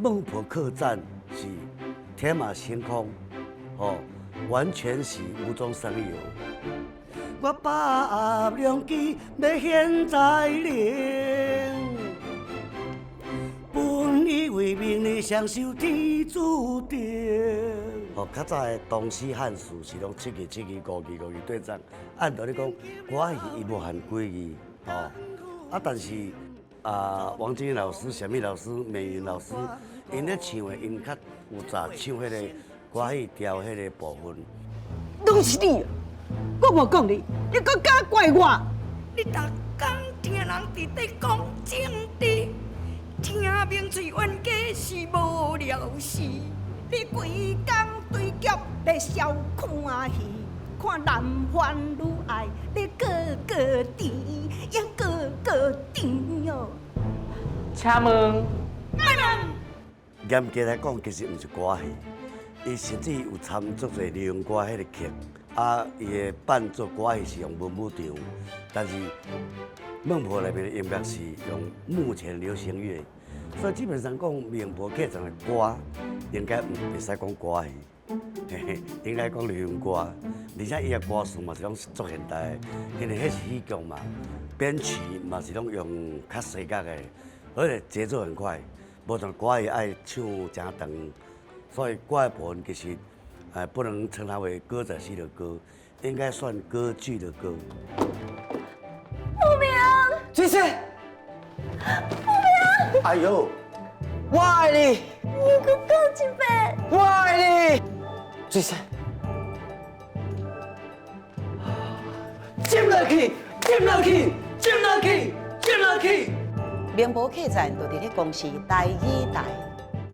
孟婆客棧是天馬行空，哦，完全是無中生有。我把良機欲獻在靈，本以為明日相守天注定。哦，較早的東西漢詞是攏七字七字、五字五字對仗。按道理講，歌戲伊無限幾字，哦，啊，但是啊，王金老師、小米老師、美雲老師，𪜶咧唱的，𪜶較有早唱彼個歌戲調彼個部分。攏是你，我無講你，你閣敢怪我？你逐工聽人佇咧講政治，聽名嘴冤家是無聊事。你規工對劇咧痟看戲，看男歡女愛，你個個甜，也個個甜喲。請問，嚴格來講，其實毋是歌戲，伊實際有參足濟流行歌彼個曲，啊，伊的伴奏歌戲是用文武場，但是孟婆內面的音樂是用目前流行樂，所以基本上講孟婆客棧的歌，應該毋會使講歌戲，嘿嘿，應該講流行歌，而且伊的歌詞嘛是攏足現代的，因為彼是戲劇嘛，編曲嘛是攏用較西角的，而且節奏很快。無像歌戲愛唱誠長，所以歌的部分其實，不能稱它為歌仔戲的歌，應該算歌劇的歌。慕明，水水，慕明，哎呦，我愛你，你閣講一遍，我愛你，水水，進落去，進落去，進落去，進落去。孟婆客棧就佇咧公視台語台。